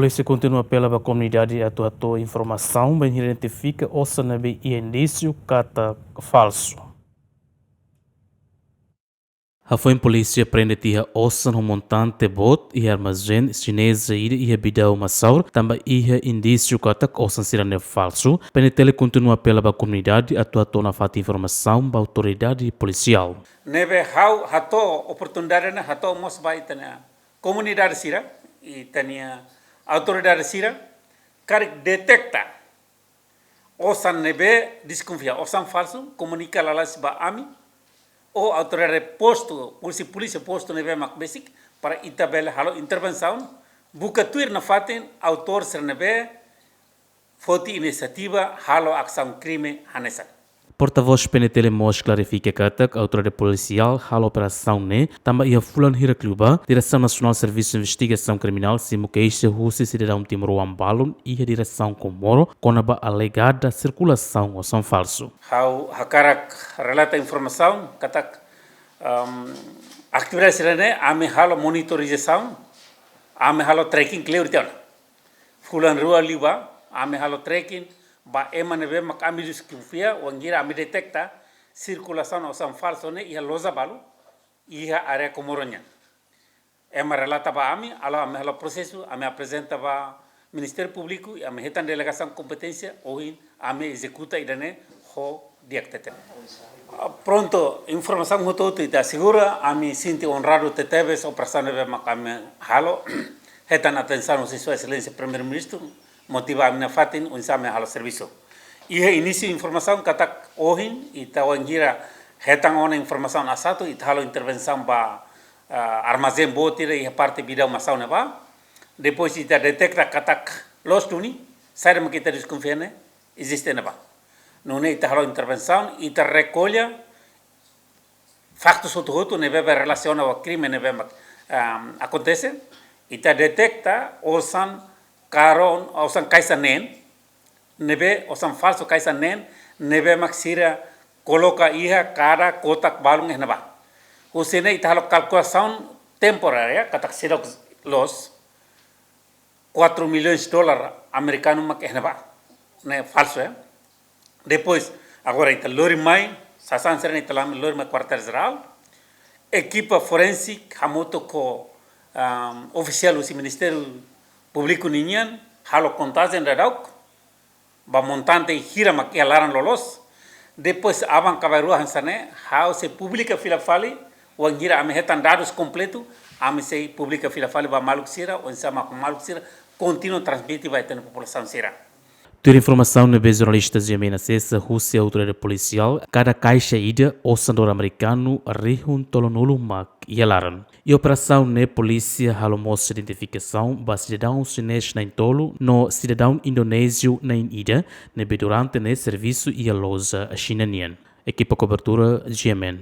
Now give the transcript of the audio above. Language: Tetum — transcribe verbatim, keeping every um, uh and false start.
Polísia kontinua apela ba komunidade atu hato'o informasaun bainhira identifika osan ne'ebé iha indísiu katak falsu. Hafoin polísia prende tiha osan ho montante boot iha armazén xineza ida iha Bidau Massaur, tanba iha indísiu katak osan sira-ne'e falsu. P N T L kontinua apela ba komunidade atu hato'o nafatin informasaun ba autoridade polisiál. Ne'ebé ha'u hato'o oportunidade ne'e hato'o mós ba ita-nia komunidade sira, ita-nia autoridade sira, karik detekta osan ne'ebé deskonfia, osan falsu, komunika lalais ba ami, ou autoridade postu, husi polísia postu ne'ebé mak besik, para ita bele halo intervensaun, buka tuir nafatin autór sira ne'ebé foti inisiativa halo asaun krime hanesan. Portavós P N T L mós klarifika katak autoridade polisiál halo operasaun ne'e tanba iha fulan hirak liubá, Diresaun Nasionál Servisu Investigasaun Kriminál simu keixa husi sidadaun timoroan balun iha diresaun Comoro kona-ba alegada sirkulasaun osan falsu. Ha'u hakarak relata informasaun katak, ehm, atividade sira-ne'e ami halo monitorizasaun, ami halo tracking kleur tiha ona. Fulan rua liubá, ami halo tracking ba ema ne'ebé mak ami deskonfia, wainhira ami detekta sirkulasaun osan falsu ne'e iha loja balu, iha área Comoro nian. Ema relata ba ami, halo ami halo prosesu, ami aprezenta ba Ministériu Públiku, ami hetan delegasaun kompeténsia, ohin ami ezekuta ida-ne'e ho di'ak tebes. Ah, prontu, informasaun hotu-hotu ita asegura, ami sente onradu tebetebes operasaun ne'ebé mak ami halo, hetan atensaun husi Sua Exelénsia Primeiru-Ministru, motiva ami nafatin, oinsá ami halo servisu. Iha inísiu informasaun katak ohin, ita wainhira hetan ona informasaun asatu, ita halo intervensaun ba, ah, armazén boot ida iha parte Bidau Massaur ne'ebá. Depois ita detekta katak loos duni, saida mak ita deskonfia ne'e eziste ne'ebá. Nune'e ita halo intervensaun, ita rekolla faktus hotu-hotu ne'ebé relasiona ho krime ne'ebé mak, ehm, akontese. Ita detekta osan karón, osan kaixa neen, ne'ebé osan falsu kaixa neen, ne'ebé mak sira koloka iha kada kotak balun iha ne'ebá. Husi ne'e ita halo kalkulasaun temporária, katak seidauk loos, quatro milhões dólar amerikanu mak iha ne'ebá. Ne'e falsu, eh. Depois, agora ita lori mai, sasán sira-ne'e ita lama lori mai kuartél jerál. Ekipa forénsika hamutuk ho, ahm, ofisiál husi Ministériu Públiku ninian, halo kontajen daudauk ba montante hira mak iha laran loloos. Depois aban ka bainrua hanesan ne'e, ha'u sei publika fila fali, wainhira ami hetan dadus kompletu, ami sei publika fila fali ba maluk sira, oinsá mak maluk sira kontinua transmite ba ita-nia populasaun sira. Tuir informasaun ne'ebé jornalista G M N asesa husi autoridade polisiál, kada kaixa ida osan dolar amerikanu rihun tolunulu mak iha laran. Iha operasaun ne'e polísia halo mós identifikasaun ba sidadaun xinés na'in-tolu no sidadaun indonéziu na'in-ida ne'ebé durante ne'e servisu iha loja Xina nian. Ekipa kobertura G M N.